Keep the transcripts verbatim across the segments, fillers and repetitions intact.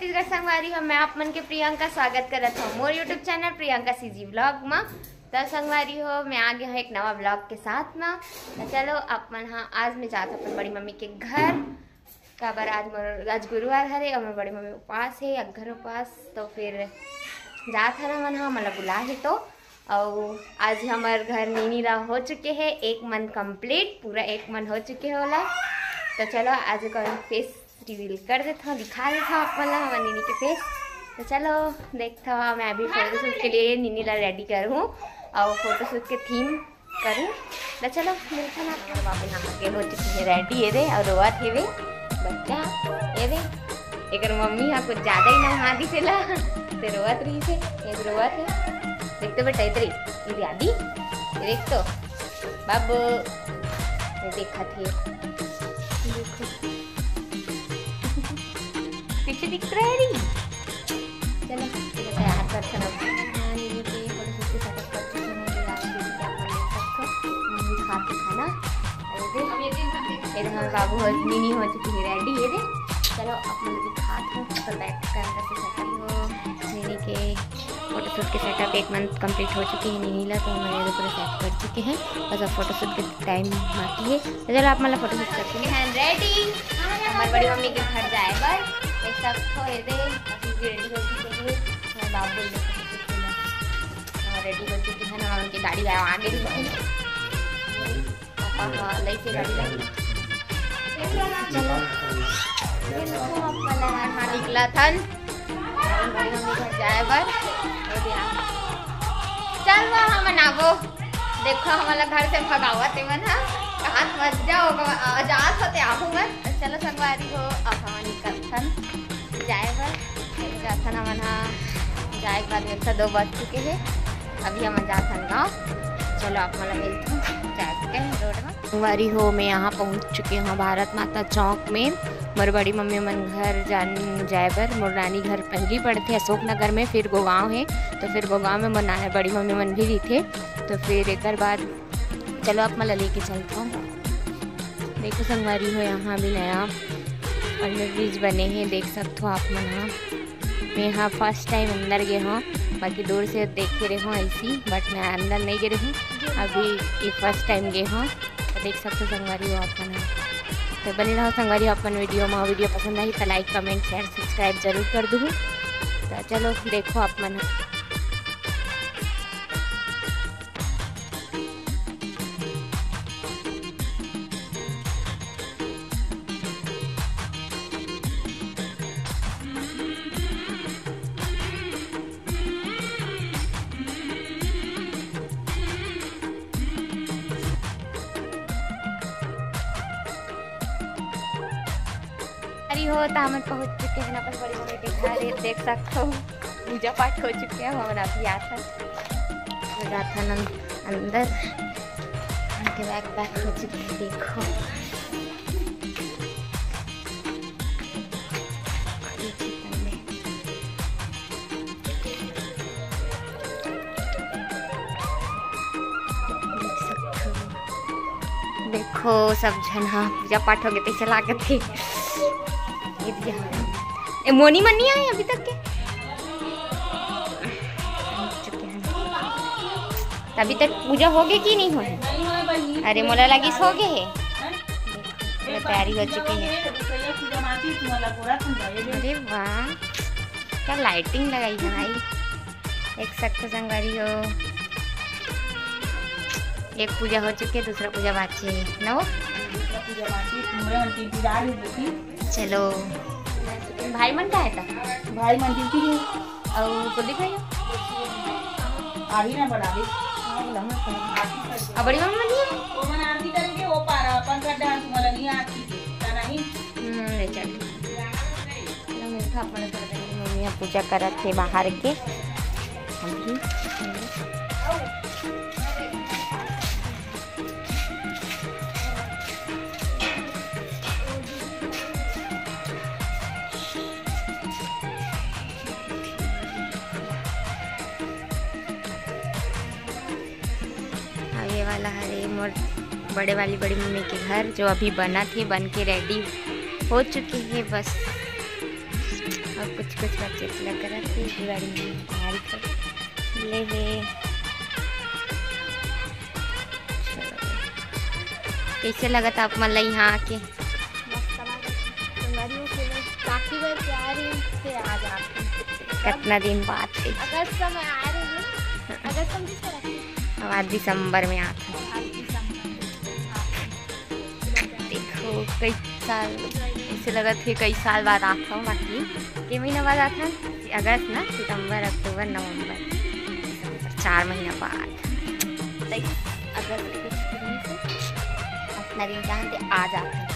छत्तीसगढ़ संगवारी हो, मैं आप मन के प्रियंका स्वागत करत हूँ मोर YouTube channel Priyanka CG vlog में। तो संगवारी हो, मैं आ गया हूँ एक नवा व्लॉग के साथ में। तो चलो, आप मन हाँ, आज मैं जात हूँ अपन बड़ी मम्मी के घर। काबर आज मोर, आज गुरुवार हरे और मोर बड़ी मम्मी उपास है, अग्घन उपास। तो फिर जात हन हमन हाँ, मतलब बुला है तो। और आज हमर घर नीनी ला हो चुके है एक मंथ कंप्लीट, पूरा एक मंथ हो चुके है ओला। तो चलो, आज ओकर फेस रिवील कर देथव, दिखा देथव आप मन ला हमर नीनी के फेस। तो चलो देखथव, मैं अभी फोटोशूट के लिए नीनी ला रेडी करूँ और फोटोशूट के थीम करूँ। तो चलो मिलथन आप। बाबू नहा के हो चुकी है रेडी, ये दे, और रोवत हेवे बच्चा, ये दे। एकर मम्मी हा कुछ ज्यादा ही नहा दी से ला, ते रोवत रही से, ये रोवत है। देख तो बेटा, इधर ही, ये दे आदि, ये देख तो बाबू, ये देखत है, देखो। पीछे दिख रहा है री। चलो, ये तैयार कर, चलो। हाँ, ये के फोटोशूट के सेटअप कर चुके हैं, ये आप देख सकते हो। मम्मी खा के खाना। और ये दे, ये दे, हमारे बाबू हो, नीनी हो चुकी है रेडी, ये दे। चलो, आप लोग दिखा दो, तो बैठ कर कैसे सेटअप हो। नीनी के फोटोशूट के सेटअप एक मंथ कंप्लीट हो चुकी है नीनी ला, तो हमन ये पूरा सेट कर चुके हैं। बस अब फोटोशूट के टाइम बाकी है। तो चलो, आप मन ला फोटोशूट करके हैं रेडी। हमारे बड़ी मम्मी के घर जाए बर, ये सब तो ये दे, अभी रेडी हो चुके हैं। हमारे बाबू लोग रेडी हो चुके हैं ना, उनकी गाड़ी आगे ही है। पापा, हाँ, लेके गाड़ी लगे। चलो, ये देखो, हम वाला है, हाँ, निकला थन। बड़ी मम्मी घर जाए बर। ये दे आ। चल, वो हम मनाबो। देखो, हमला घर से भगावत हे मन ह। कहात मत जाओ, जात होते आहू मत। चलो संगवारी हो, अब हम निकलथन जाए बर। जाथन हमन ह, जाए के बाद मिलता, दो बज चुके हैं। अभी हम जाथन गाँव। चलो आप मन मिलथन जाए के रोड में। संगवारी हो, मैं यहाँ पहुँच चुके हूँ भारत माता चौक में। मोर बड़ी मम्मी मन घर जान जाए बर। मोर नानी घर पहली पड़थे अशोक नगर में, फिर गोगांव है, तो फिर गोगांव में मोर नानी बड़ी मम्मी मन भी रहिथे। तो फिर एक बाद चलो आप मन ला लेके चलता हूँ। देखो संगवारी हो, यहाँ भी नया अंडर ब्रिज बने हैं, देख सकते हो आप मन। हाँ, मैं यहाँ फर्स्ट टाइम अंदर गए हूँ, बाकी दूर से देखे रहे हूँ ऐसी, बट मैं अंदर नहीं गए रहूँ। अभी ये फर्स्ट टाइम गए हूँ, तो देख सकते हो संगवारी हो आप मन। तो बने रहो संगवारी हो अपन वीडियो में। वीडियो पसंद आई तो लाइक, कमेंट, शेयर, सब्सक्राइब जरूर कर दू। तो चलो देखो आप मन। अरे हो, तो हमन पहुँच चुके हैं अपन बड़ी मम्मी के घर। ये देख सकते हो, पूजा पाठ हो चुके हैं, हमन अभी आथन। तो जाथन अंदर, उनके बैग पैक हो चुके हैं, देखो। देखो, सब झन हा पूजा पाठ हो गए, तैसे लागत हे। ये दिया। ए, मोनी मन नहीं आए अभी तक के? अभी तक पूजा हो गए कि नहीं हो? अरे, मोला लगी सो गए है। पूरा तैयारी हो चुकी है। अरे वाह, क्या लाइटिंग लगाई है भाई। एक सख्त संगवारी हो, एक पूजा हो चुकी है, दूसरा पूजा बाकी है ना वो। दूसरा पूजा बाकी है, तुम्हारे मन की इंतजार है बेटी। चलो, भाई मन का है था? भाई मन ड्यूटी गए। और कुलदीप भाई? अभी ना बना दे। अब बड़ी मम्मी बनी है? वो मन आरती करेंगे, वो पारा, पंकज डांस वाला नहीं आरती के, का नहीं? हम्म, ले चल। चलो, मिलता अपन कर देंगे। मम्मी यहाँ पूजा करत थे बाहर के। हम भी अब ये वाला हरे मोर बड़े वाली बड़ी मम्मी के घर, जो अभी बना थे, बन के रेडी हो चुके हैं। बस अउ कुछ कुछ बच्चे लग रहा थी दिवाली में तैयारी कर ले हे। कैसे लगत आप मन ला यहाँ आके? मस्त बात है। संगवारी हो, मैं काफी बार जा रही हूँ, फिर आ जाती हूँ। कितना दिन बाद फिर। अगस्त में आ रही हूँ। अगस्त में किस तरह? अब आज दिसंबर में आती हूँ। आज दिसंबर में। देखो, कई साल, ऐसे लगत हे कई साल बाद आत हूँ, बाकी के महीना बाद आत हूँ? अगस्त ना, सितंबर, अक्टूबर, नवंबर, दिसंबर, चार महीना बाद। तेईस अगस्त के छुट्टी से अपना दिन चाहते आ जाते हैं।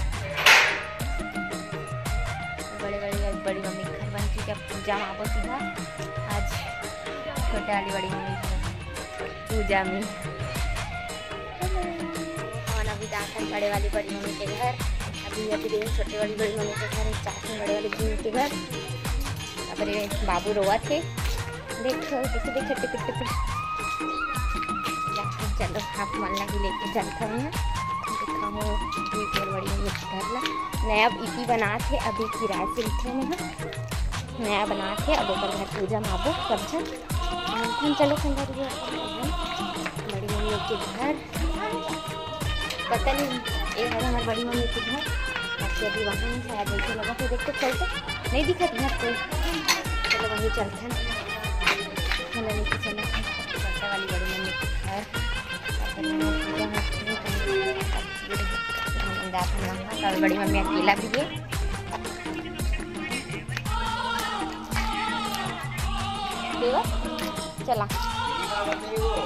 बड़े बड़ी, बड़ी मम्मी के घर बन चुके, अब पूजा में आबो सीधा। आज छोटे वाली बड़ी मम्मी के पूजा में। हमन अभी जाथन बड़े वाली बड़ी मम्मी के घर। अभी, अभी देखो छोटे वाली बड़ी मम्मी के घर, जाथन बड़े वाली बड़ी मम्मी के घर। अब रे बाबू रोवत हे, देखो, देखो, देखो, टिपिट, टिपिट। जाथन, चलो, आप मन ला भी लेके चलथन मैं। देखा हूँ, ये बड़ी मम्मी के घर ला नया इति बनात हे, अभी किराए से लेथे मैं, नया बनात हे, अब ओकर घर पूजा में आबो सब झन। हम चलो संगवारी हो, बड़ी मम्मी के घर। पता नहीं, ये है हमारी बड़ी मम्मी के घर। बाकी अभी वहाँ नहीं, शायद ऐसे लगा तो देखते चलते, नहीं दिखत घर कोई। चलो वहीं चलते हैं। चलो लेके चलो छोटा वाली बड़ी मम्मी के घर। अपन यहाँ पूजा होती है, तो हम जाते हैं वहाँ। कल बड़ी मम्मी अकेला भी है। देवा, चला।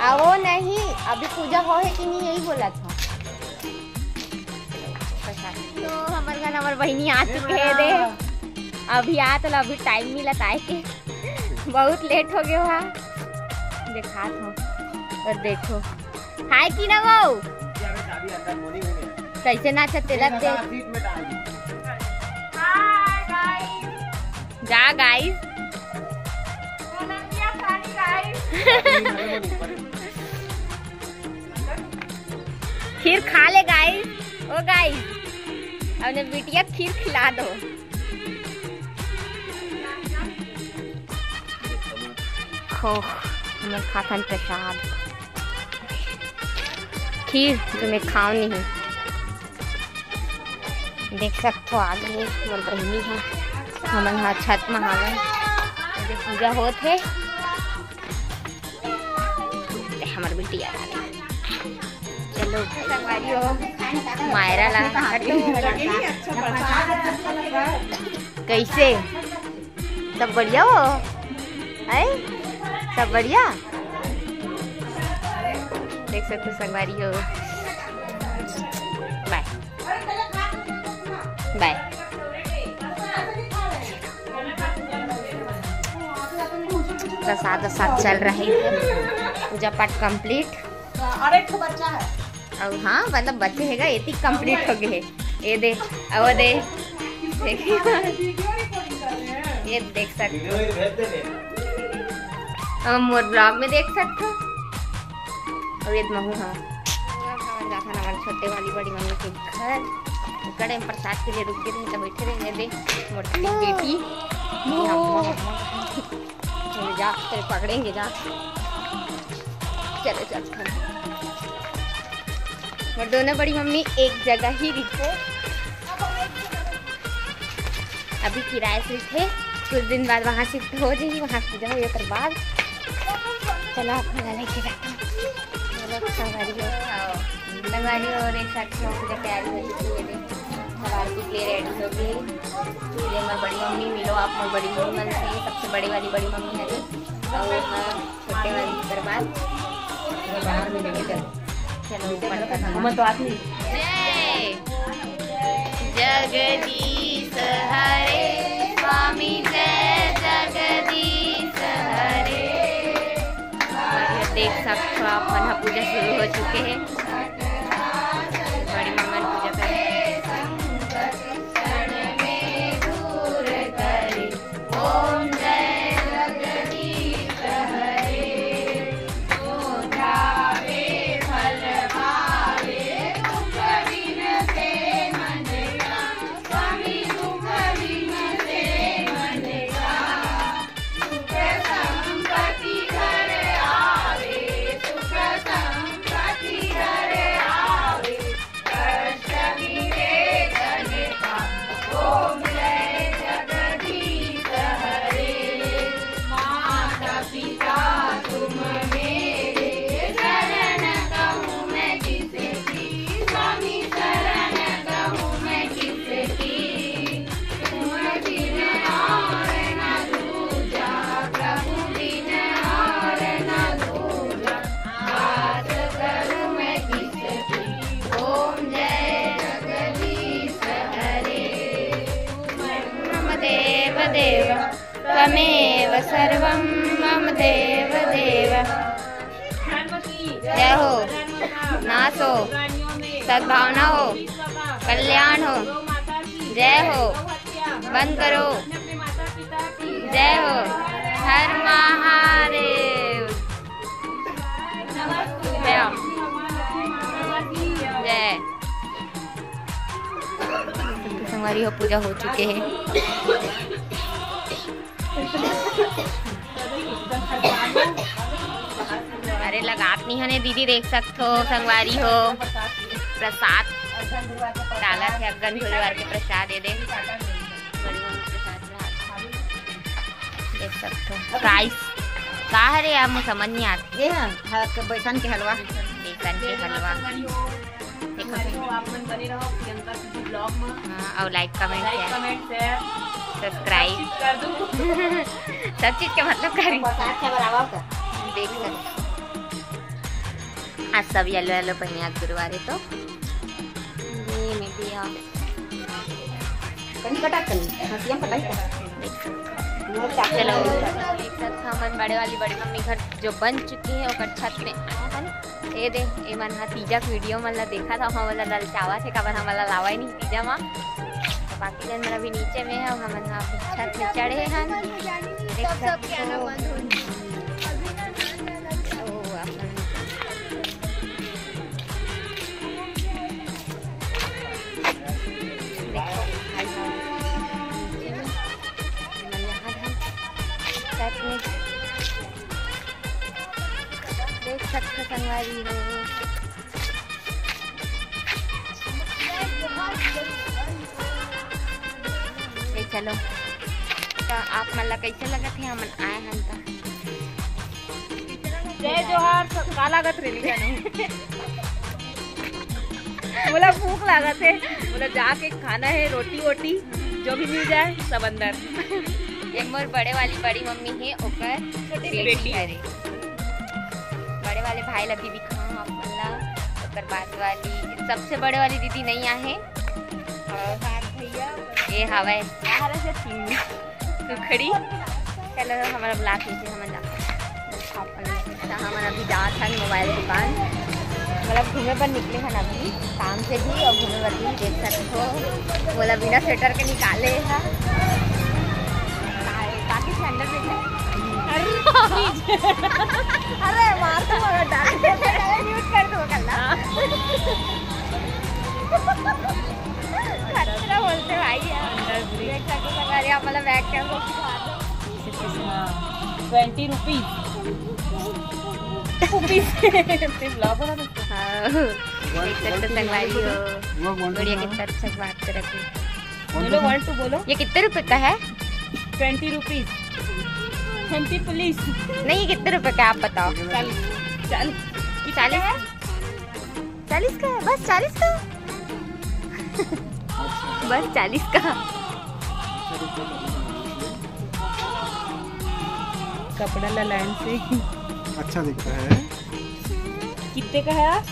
आवो नहीं, अभी पूजा हो है कि नहीं, यही बोला था। तो हमर घर हमर बहिनी आ चुके हे दे। अभी आ तो अभी टाइम मिलत आए के। बहुत लेट हो गयो हा। दिखात हो। और देखो। हाय की ना वो। कैसे नाचत तेला ते। जा गाइस। खीर खा ले गाइस। ओ गाइस, अपने बिटिया खीर खिला दो। खो, हमन खाथन प्रसाद। खीर तुम्हें खाओ नहीं। देख सकथो आगे मोर बहिनी ह, हमन ह छत म हावन, जे पूजा होत हे। ते हमर बिटिया आ गे। चलो संगवारी हो, मायरा ला हटो। कैसे? सब बढ़िया हो? है? सब बढ़िया? देख सकते हो संगवारी हो। बाय। बाय। प्रसाद, प्रसाद चल रहा है, पूजा पाठ कंप्लीट। और एक ठो बच्चा है। और हाँ, मतलब बच्चे हैगा, ये तीन कंप्लीट हो गए हैं। ये दे, वो दे। ये देख सकते हो। अब मोर ब्लॉग में देख सकते हो। और ये महू हाँ। जाथन हमारे छोटे वाली बड़ी मम्मी के घर। कड़े में प्रसाद के लिए रुक गए थे, तो बैठे रहेंगे। दे, मोर बेटी। ये अम्मा, अम्मा। चलो जा, तेरे पकड़ेंगे जा। चलो, चल, चल। और दोनों बड़ी मम्मी एक जगह ही रहिथे। अभी किराए से रहिथे, कुछ दिन बाद वहाँ शिफ्ट हो जाएगी, वहाँ पूजा हो, ओकर बाद चलो अपना लेके जाते हैं। चलो, संगवारी हो, संगवारी हो, देख सकते हो, पूजा तैयारी हो चुकी है। सब आरती के लिए रेडी हो गई। ये हमारी बड़ी मम्मी, मिलो आप हमारी बड़ी मम्मी मन से, सबसे बड़े वाली बड़ी मम्मी है। और हाँ, छोटे वाली दरबार। बाहर में लेके चलो। चलो, ऊपर तक। घूमो तो आदमी। जय जगदीश हरे स्वामी, जय जगदीश हरे। और ये देख सकते हो आप मन, पूजा शुरू हो चुके हैं। बड़ी मम्मा पूजा कर देव, त्वमेव सर्वं मम देव देव। जय हो, नाश हो, सद्भावना हो, कल्याण हो। जय हो, बंद करो। जय हो, हर महादेव। जय। जय। संगवारी हो, पूजा हो चुके हे। अरे, लगात नहीं हने दीदी, देख सकथो संगवारी हो, प्रसाद डालत हे, अग्गन परिवार के प्रसाद, ये दे, देख सकथो। प्राइस का हरे यार, मोर समझ नहीं आत। ये ह, ह, बेसन के हलवा। बेसन के हलवा। देखो संगवारी हो, आप मन बने रहो प्रियंका दीदी vlog में। हाँ, और like, comment, like, share, comment, share, subscribe। सब चीज कर दो। सब चीज के मतलब करी। प्रसाद खबर आवा का? देख सकते। आज सब yellow yellow पहने, आज गुरुवार है तो। ये मैं भी आ। कनी कटा कनी, हंसिया पटाई का। देख सकते। चलो, एक साथ हमन बड़े वाली बड़ी मम्मी घर जो बन चुकी है, ओकर छत में आए हन। ये दे, ये मन हा तीजा के video मन ला देखत हव, हमन ला ललचावत हे, काबर हमन ला लावा ही नहीं तीजा मा। तो बाकी जन मन अभी नीचे में हे, हमन हा अभी छत में चढ़े हन। देख सकते हो। ओ, आप मन देखो, भाई साहब, नीचे में, हमन यहाँ हन, छत में। देख सकते संगवारी हो। ए चलो, तो आप मन ला कैसे लगत हे, हमन आए हन त? जय जोहार, सब का लागत रे लीजा नू? मोला भूख लागत हे, मोला जाके खाना हे, रोटी वोटी जो भी मिल जाए सब अंदर। ये मोर बड़े वाली बड़ी मम्मी हे, ओकर छोटी बेटी बेटी। हरे। बड़े वाले भाई ला भी दिखाऊं आप मन ला। ओकर बाद वाली, सबसे बड़े वाली दीदी नहीं आहे। और ये हवे। सुखड़ी। चलो, हमारा ब्लॉक नीचे हमन जाते हैं। अच्छा, हमन अभी जात हन मोबाइल दुकान, मतलब घूमे बर निकले हन अभी काम से भी और घूमे बर भी। देख सकते हो, बोला बिना स्वेटर के निकाले है। का-, काकी सैंडल में है। अरे, अरे, मार तो मगर डाल दे, म्यूट कर दो कल्ला। खतरा बोलते भाई यार। देख सकते हो, अरे, आप मतलब बैग कैमरा दिखा दो। Twenty rupees। Rupees। ते vlog बना दो। हाँ। देख सकते हो संगवारी हो। गुड़िया कितना अच्छा बात करत हे। बोलो, one, two बोलो। ये कितने रुपए का है? Twenty rupees। Twenty please। नहीं, ये कितने रुपए का है, आप बताओ। चालीस। चालीस। चालीस? चालीस का है, बस चालीस का। बस चालीस का। कपड़ा ला लाइन से। अच्छा दिखता है। कितने का है?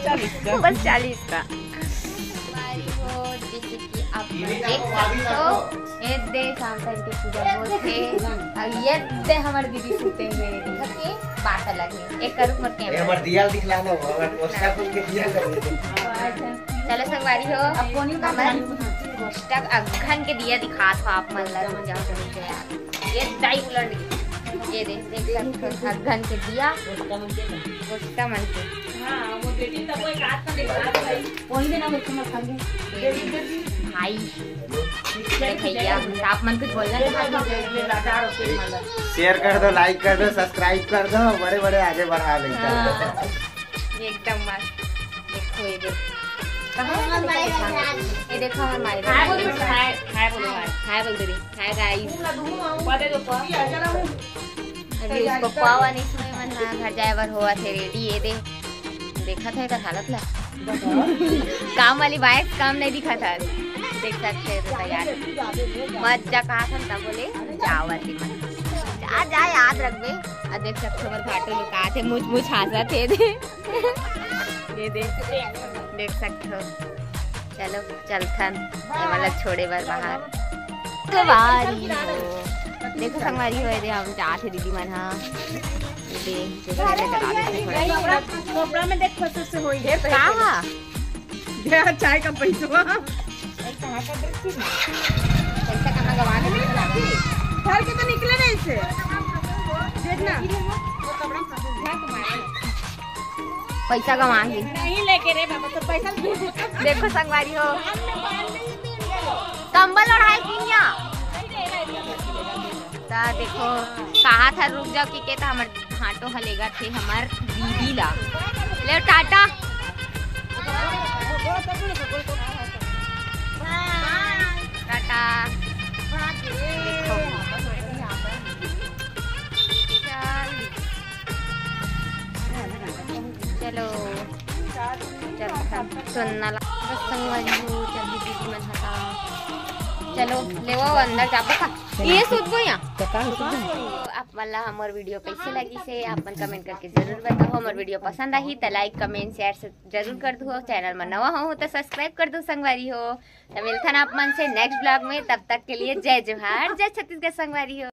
चालीस का। बस चालीस का। हमारी हो, जैसे कि आप देख सकते हो, ये दे शाम time के पूजा होत हे। और ये दे हमर दीदी सुते हुए, बात अलग है। एक करुक मत ये कैमरा। हमर दिया दिखला ना, हमर पोस्टर खोल के दिया कर दे। चलो संगवारी हो, अब कोनी का हमर पोस्टर अग्घन के दिया दिखात हो आप मन ला, पूजा हो गई यार। ये दाई उलट गई। ये दे, देख सकते हो, अग्घन के दिया। पोस्टर मन के। हाँ, वो बेटी तब वो एक हाथ में दिखा दे भाई। कोनी देना, मैं तुम्हें खाऊंगी। भाई। भैया, आप मन कुछ बोलना चाहते हो? Share कर दो, like कर दो, subscribe कर दो, बड़े बड़े आगे बढ़ा लेते हैं। हाँ, ये एकदम मस्त। देखो ये देखो। कहाँ है हमारे भाई? ये देखो हमारे भाई। हाय बोलो, हाय, हाय बोलो, हाय। हाय बोल दे रही। हाय guys। अभी उसको पावा नहीं सुने मन, हाँ, घर जाए बर होवत हे ready। ये दे। देखत हे एकर हालत ला। काम वाली बाइक काम नहीं दिखत हे। देख सकते हो तो यार, मत जा कहा था तब बोले जावत हे मत। जा, जा, याद रखबे। आ देख सकते हो, हमर भाटो लुकात हे, मुछ मुछ हाँसत हे। दे, ये दे, देख सकते हो। चलो चलथन, ये वाला छोड़े बर बाहर। संगवारी हो, देखो संगवारी हो, एदे हम जात हे दीदी मन हा। एदे, देखो, एदे लगा देथे थोड़ा। कपड़ा, कपड़ा में देख, फसर से होई। का हा? दे चाय का पैसा। पैसा कहाँ गवा दे? घर के तो निकले नहीं से। देखना। पैसा गवा ही। नहीं लेके रे बाबा, तो पैसा देखो संगवारी हो। कंबल ओढ़ाए किनिया। ता देखो, कहा था रुक जाओ कि के था हमर भांटो ह लेगा थे हमर दीदी ला। ले टाटा। टाटा। देखो। चलो। चल, चल, सुनना ला। बस संगवारी हो, चल दीदी मन हटा। चलो, लेवा अंदर जाबो का? ये सुतबो या? तो का सुतबो? आप मन ला हमर वीडियो कैसे लगी से आप मन कमेंट करके जरूर बताओ। हमर वीडियो पसंद आही त लाइक, कमेंट, शेयर से जरूर कर दो। चैनल में नवा हो तो सब्सक्राइब कर दो संगवारी हो। तो मिलथन आप मन से नेक्स्ट ब्लॉग में, तब तक के लिए जय जोहार, जय छत्तीसगढ़ संगवारी हो।